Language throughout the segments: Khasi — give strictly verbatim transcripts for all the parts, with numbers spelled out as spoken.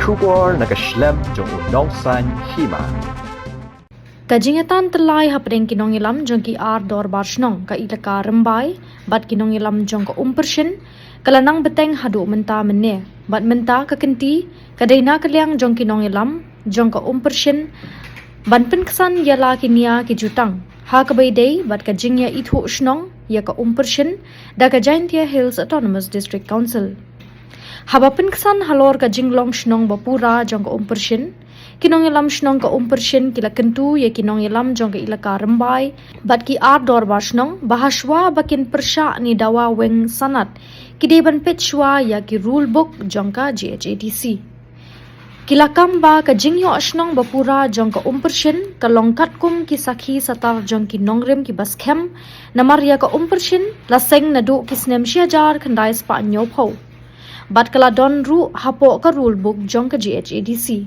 Khubor na ka shlem jong u Nongsaiñ Hima. Ka jingïatan tyllai hapdeng ki nongïalam jong ki ar dorbar shnong ka Elaka Rymbai bad ki nongïalam jong ka Umpyrshin ka la nang bteng haduh mynta mynne, bad mynta ka kynti ka dei na ka liang jong ki nongïalam jong ka Umpyrshin ban pynksan ïa la ki nia ki jutang ha kaba ïadei bad ka jingïaithuh shnong ïa ka Umpyrshin da ka Jaintia Hills Autonomous District Council. Haba pynksan halor ka jinglong shnong ba pura jong ka Umpyrshin, ki nongïalam shnong ka Umpyrshin ki la kyntu ïa ki nongïalam jong ka Elaka Rymbai bad ki ar dorbar shnong ba hashwa ba kin pyrshah ne dawa weng sanad, ki dei ban peit shwa ïa ki rule book jong ka G H A D C. Ki la kam ba ka jingïoh shnong ba pura jong ka Umpyrshin ka long katkum ki sakhi satar jong ki nongrim kiba skhem, namar ïa ka Umpyrshin la seng naduh ki snem shi hajar khyndai spah hynñiewphew bad ka la don ruh hapoh ka rule book jong ka G H A D C.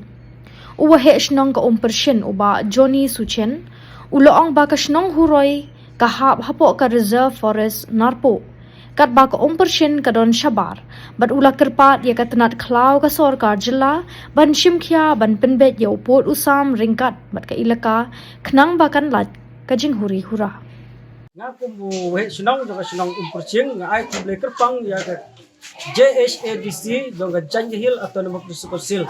U waheh shnong ka Umpyrshin, u Bah Johnny Suchen, u la ong ba ka shnong Huroi ka hap hapoh ka Reserve Forest Narpuh, katba ka Umpyrshin ka don shabar, bad u la kyrpad ïa ka tnat khlaw ka sorkar jylla ban shim khia ban pynbeit ïa u pud u sam ryngkat bad ka Elaka khnang ba kan lait ka jinghuri hura. Nga kum u waheh shnong jong ka shnong Umpyrshin, nga ai khublei kyrpang ïa ka J H A D C jong ka Jaintia Hills Autonomous District Council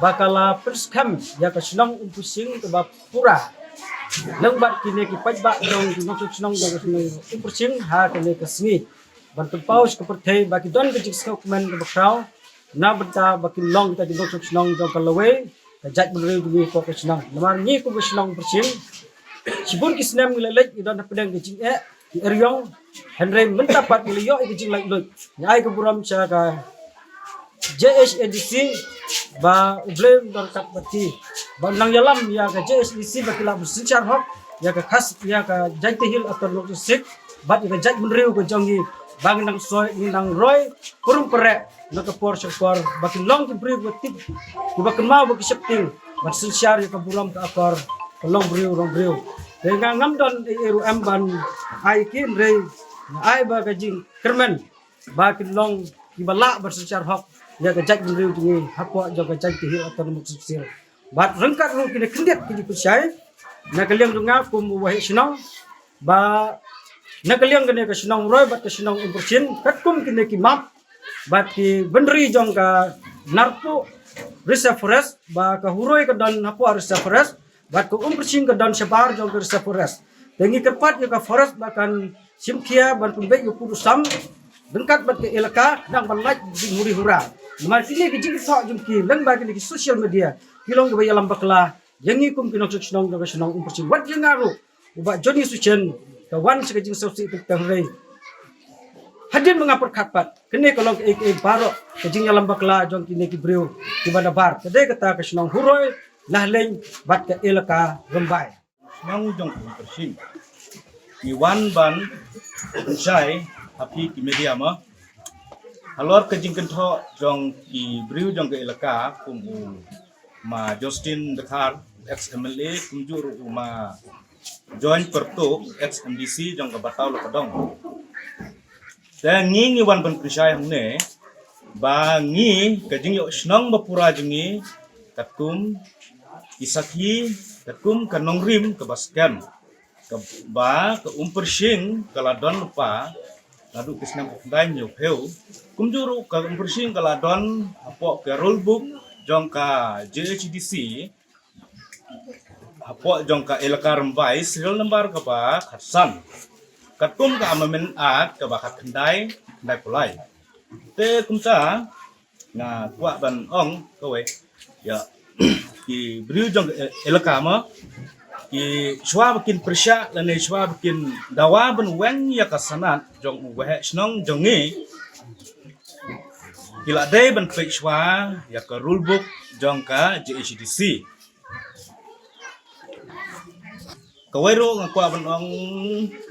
ba ka la pynskhem ïa ka shnong Umpyrshin kaba pura. Lem bad kine ki paidbah jong ki nongshong shnong jong ka shnong Umpyrshin ha kane ka sngi ban pynpaw sha ka pyrthei ba ki don ka jingsngewkmen kaba khraw na bynta ba kin long kita ki nongshong shnong jong ka lawei ka jaitbynriew jong ngi hapoh ka shnong. Namar ngi kum ka shnong Umpyrshin, shibun ki snem ngi la leit ngi don hapdeng ka jingeh ki eriong, hynrei mynta pat ngi la ïoh ïa ka jinglaitluid. Ngi ai ka burom sha ka J H A D C ba U Blei un don ryngkat bad ki, ba un nang ïalam ïa ka J H A D C ba ki lah ban synshar hok ïa ka khas ïa ka Jaintia Hills Autonomous District bad ïa ka jaitbynriew ka jong ngi, ba ngin nang soi, ngin nang roi pyrshah pyrshah na ka por sha ka por, ba kin long ki briew ba tip, kiba kynmaw ba ki sheptieng ban synshar ïa ka burom ka akor ka longbriew longbriew. Te nga ngam don ei ei ruh em ban ai ki, hynrei nga ai ba ka jingkyrmen ba kin long kiba lah ban synshar hok ïa ka jaitbynriew jong ngi hapoh jong ka Jaintia Hills Autonomous Council. Bad ryngkat ruh kine khyndiat ki jingpynshai na ka liang jong nga kum u waheh shnong, ba na ka liang kane ka shnong Huroi bad ka shnong Umpyrshin, katkum kine ki map bad ki boundary jong ka Narpuh Reserve Forest, ba ka Huroi ka don hapoh Reserve Forest bad ka Umpyrshin ka don shabar jong ka Reserve Forest. Te ngi kyrpad ïa ka Forest ba kan shim khia ban pynbeit ïa u pud u sam ryngkat bad ka Elaka khnang ban lait jinghuri hura. Namar kine ki jingthoh jong ki lyngba kine ki social media ki long kiba ïalam bakla ïa ngi kum ki nongshong shnong jong ka shnong Umpyrshin. Wat ïa nga ruh, u Bah Johnny Suchen, ka wan sha ka jingsngewsih, te hynrei hadien ba nga pyrkhat pat, kane ka long kaei kaei baroh ka jingïalam bakla jong kine ki briew kiba nabar. Ka dei kata ka shnong Huroi, Lahleng bad ka Elaka Rymbai. Shnong jong ka Umpyrshin, ngi wan ban pynshai ha phi ki media mo halor ka jingkynthoh jong ki briew jong ka Elaka, kum u Ma Justin Dkhar, ex M L A, kumjuh ruh u Ma Join Pyrtuh, ex M D C jong ka Bataw Lakadong. Te ngi ngi wan ban pynshai hangne ba ngi, ka jingïoh shnong ba pura jong ngi, katkum ki sakhi, katkum ka nongrim kaba skhem, ka, ba ka Umpyrshin ka la don lypa naduh ki snem khyndai hynñiewphew. Kumjuh ruh ka Umpyrshin ka la don hapoh ka rule book jong ka J H A D C, hapoh jong ka Elaka Rymbai, serial number kaba khatsan, katkum ka Amendment Act kaba khatkhyndai khyndaiphew lai. Te kumta nga kwah ban ong kawei, ïa ki briew jong ka e-, Elaka mo, ki shuwa ba kin pyrshah lane shuwa ba kin dawa ban weng ïa ka sanad jong u waheh shnong jong ngi, ki la dei ban peit shuwa ïa ka rule book jong ka J H A D C. Kawei ruh nga kwah ban ong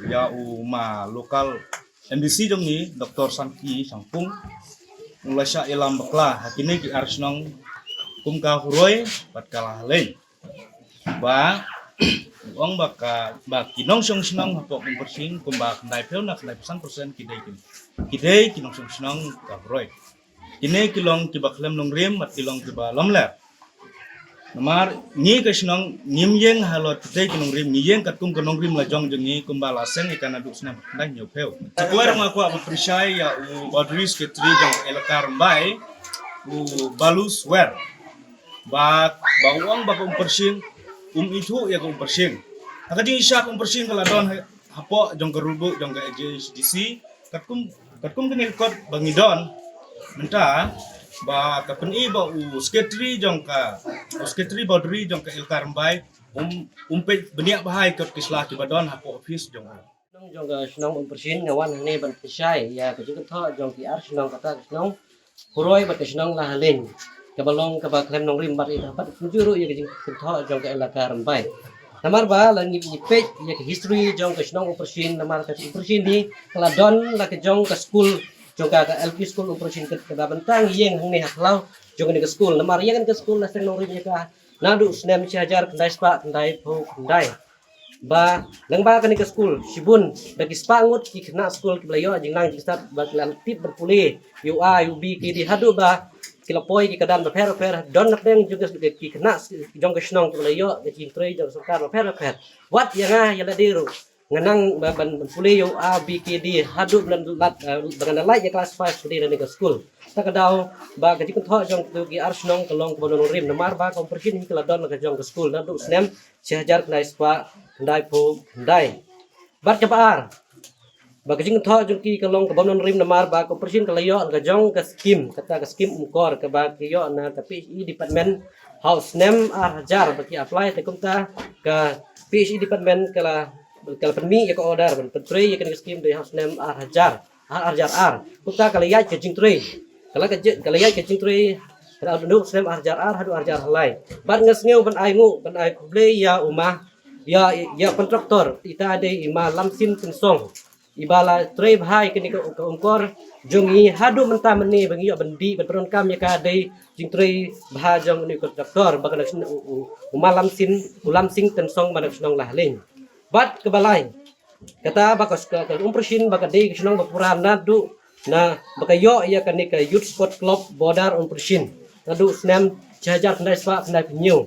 ïa u Ma local M D C jong ngi, Doktor Sanki Shangpung, u la shah ïalam bakla ha kine ki ar shnong kum ka Huroi bad ka Lahleng, ba u ong ba ka, ba ki nongshong shnong hapoh Umpyrshin kumba khyndaiphew na khyndaiphew san percent ki dei ki, ki dei ki nongshong shnong ka Huroi. Kine ki long kiba khlem nongrim, bad ki long kiba lamler. Namar ngi ka shnong ngim ïeng halor kitei ki nongrim, ngi ïeng katkum ka nongrim la jong jong ngi kumba la seng ïa ka naduh snem khyndai hynñiewphew. Sa kawei ruh nga kwah ban pynshai ïa u Boundary Secretary jong ka Elaka Rymbai, u Balu Swer. Ba, ba u ong ba ka Umpyrshing, um ithuh ïa ka Umpyrshing. Ha ka jingshisha ka Umpyrshing ka la don ha, hapoh jong ka rule book jong ka J H D C, katkum, katkum kane ka kot ba ngi don mynta, ba ka pyni ba u secretary jong ka, u secretary boundary jong ka Elaka Rymbai, um, um peit bniah bha ïa ki kot ki sla kiba don hapoh office jong u. Shnong jong ka shnong Umpyrshing nga wan hangne ban pynshai ïa ka jingkynthoh jong ki ar shnong, kata ka shnong Puroi bad ka shnong Lahaleiñ, kaba long kaba khlem nongrim bad ïa ka, bad kumjuh ruh ïa ka jingkynthoh jong ka Elaka Rymbai. Namar ba la ngi, ngi peit ïa ka history jong ka shnong Umpyrshing, namar ka Umpyrshing ni ka la don la ka jong ka skul jong ka, ka L P school Umpyrshing, ka, kaba mynta ngi ïeng hangne ha khlaw jong kane ka skul. Namar ïa kane ka skul la seng nongrim ïa ka naduh snem shi hajar khyndai spah khyndaiphew khyndai. Ba lyngba kane ka skul shibun da ki spah ngut ki khynnah skul kiba la ïoh jinglang jingstad, ba ki la tip ban pule ïa u A, ïa u B, ki dei haduh ba ki la poi ki kadan bapher bapher, don napdeng jong ka, ki khynnah jong ka shnong kiba la ïoh ka jingtrei jong ka sorkar bapher bapher. Wat ïa nga ïa lade ruh nga nang ba, ban, ban pule ïa u A, B, ki dei haduh ba ngan lait, eh, ba ngan lait ïa klas five ka dei na kane ka skul. Ta ka daw ba ka jingkynthoh jong ki ar shnong ka long kaba nongrim, namar ba ka Umpyrshing hi ka la don la ka jong ka skul naduh snem shi hajar khyndai spah khyndaiphew khyndai. Bad kaba ar, ba ka jingkynthoh jong ki ka long kaba nongrim namar ba ka Umpyrshing ka la ïoh la ka jong ka skim, kata ka skim Umkor kaba ki ïoh na ka P H E department ha u snem ar hajar, ba ki apply te kumta ka P H E department ka la, ka la pynmih ïa ka order ban pyntrei ïa kane ka skim dei ha u snem ar hajar, ar, ar hajar ar. Kumta ka la ïaid ka jingtrei, ka la ka ji-, ka la ïaid ka jingtrei, ka la dei snem ar hajar ar haduh ar hajar lai. Bad nga sngew ban ai nguh, ban ai khublei ïa u ma, ïa, ïa kontraktor, ita dei i ma Lamsin Tynsong, iba la trei bha ïa kane ka, ka Umkor jong ngi haduh mynta mynne ba ngi ïoh ban dih ban pyndonkam ïa ka, dei jingtrei bha jong une u kontraktor, ba ka na u, u, u ma Lamsin, u Lamsin Tynsong ba na ka shnong Lahaleiñ. Bad kaba lai, kata ba ka, ka, ka Umpyrshing ba ka dei ka shnong ba pura naduh na ba ka ïoh ïa kane ka Youth Sport Club Border Umpyrshing naduh snem shi hajar khyndai spah khyndaiphew hynñiew.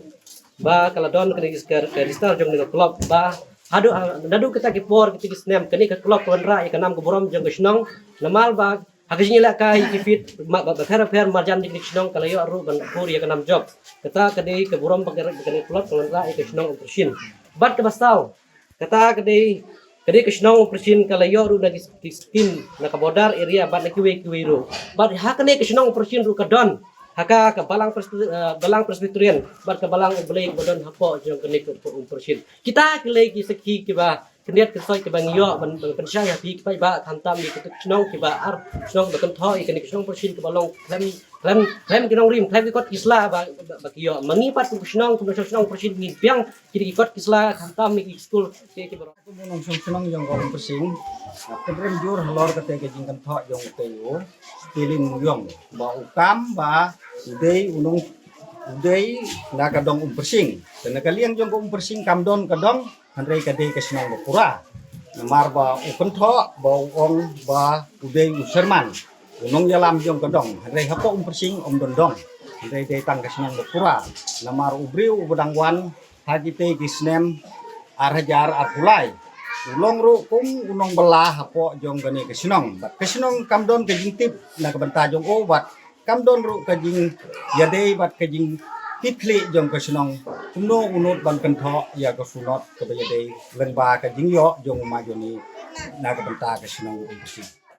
Ba ka la don kane ka, ka register jong kane ka club, ba haduh, ah, naduh kita ki por, kita ki snem, kane ka club ka wanrah ïa ka nam ka burom jong ka shnong. Namar ba ha ka jingïalehkai ki field ma, ba, bapher bapher marjan jong kane ka shnong ka la ïoh ruh ban khur ïa ka nam jop. Kata ka dei ka burom ba ka, ba kane ka club ka wanrah ïa ka shnong Umpyrshing. Bad kaba saw, kata ka dei, ka dei ka shnong Umpyrshing ka la ïoh ruh na ki, ki skim na ka border area bad na kiwei kiwei ruh. Bad ha kane ka shnong Umpyrshing ruh ka don ha ka, ka balang Presby-, eh, balang Presbyterian bad ka balang U Blei kaba don hapoh jong kane ka Umpyrshing. Kita ki lei ki sakhi kiba khyndiat khynsoit kiba ngi ïoh ban, ban pynshai ha phi ki paidbah, khamtam ïa ki shnong kiba ar shnong ba kynthoh ïa kane ka shnong Umpyrshing kaba long khlem, khlem, khlem ki nongrim, khlem ki kot ki sla ba, ba, ba ki ïoh. Ma ngi pat kum ka shnong, kum ka shnong Umpyrshing ngi biang kine ki kot ki sla khamtam ïa ki skul, ki, ki baroh. Kum u nongshong shnong jong ka Umpyrshing, nga kynrem jur halor kata ka jingkynthoh jong utei u Stilin Muyong ba u kam ba u dei u nong, u dei na ka dong Umpyrshing. Te na ka liang jong ka Umpyrshing kam don ka dong, hynrei ka dei ka shnong ba pura. Namar ba u kynthoh ba u ong ba u dei u chairman, u nongïalam jong ka dong, hynrei hapoh Umpyrshing ym don dong. Hynrei dei tang ka shnong ba pura. Namar u briew uba dang wan ha kitei ki snem ar hajar arphew lai, u long ruh kum u nongbylla hapoh jong kane ka shnong. Bad ka shnong kam don ka jingtip na ka bynta jong u, bad kam don ruh ka jingïadei bad ka jingkitkhlieh jong ka shnong kumno u nud ban kynthoh ïa ka synod kaba ïadei lyngba ka jingïoh jong u ma Joni na ka bynta ka shnong Umpyrshing.